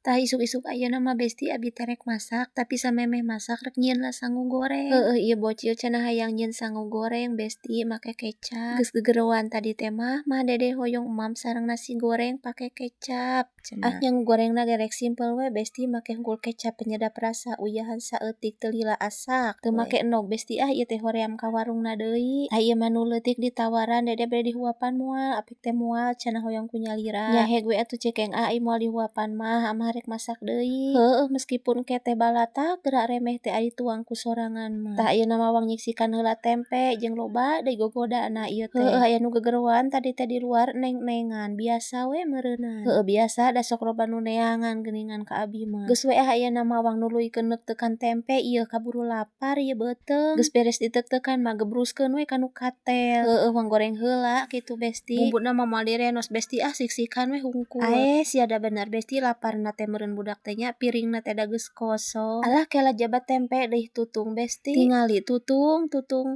Tah, isuk-isuk ayeuna mah, Besti, abi teh rek masak, tapi samemeh masak rek nyieun lah sangu goreng. Heueuh, ieu bocil cenah hayang nyieun sangu goreng, Besti, make kecap. Geus gegeroan tadi teh mah, "Mah, Dede hoyong emam sareng nasi goreng pake kecap," cenah. Ah, nyangu gorengna ge rek simpel we, Besti, make hungkul kecap penyedap rasa, uyahan saeutik, teu lila asak. Teu make endog, Besti, ah, ieu teh hoream ka warungna deui. Tah, ieu mah nu leutik ditawaran, "Dede bade dihuapan moal?" "Apik teh moal," cenah, "hoyong ku nyalira." Nya heg we atuh cekeng, ah, ai moal dihuapan mah, amah rek masak deui. Heueuh, meskipun keteh balatak geura remeh teh ari tuang ku sorangan mah. Tah, ayeuna mah wang nyiksikan heula tempe jeung loba deui gogodana ieu teh. Heueuh, aya nu gegeroan tadi teh di luar neng-nengan, biasa we meureunan. Heueuh, biasa da sok loba nu neangan geuningan ka abi mah. Geus we ah, ayeuna mah wang nuluykeun neukteukan tempe ieu, kaburu lapar ieu beuteung. Geus beres diteukteukan mah gebruskeun we kanu katel. Heueuh, wang goreng heula kitu, Besti. Bumbuna mah moal direnos, Besti, ah, siksikan we hungkul. Aeh sia, da bener, Besti, laparna teh meureun budak teh nya, piringna teh da geus kosong. Alah, kela jabat tempe deui tutung, Besti. Tingali tutung tutung.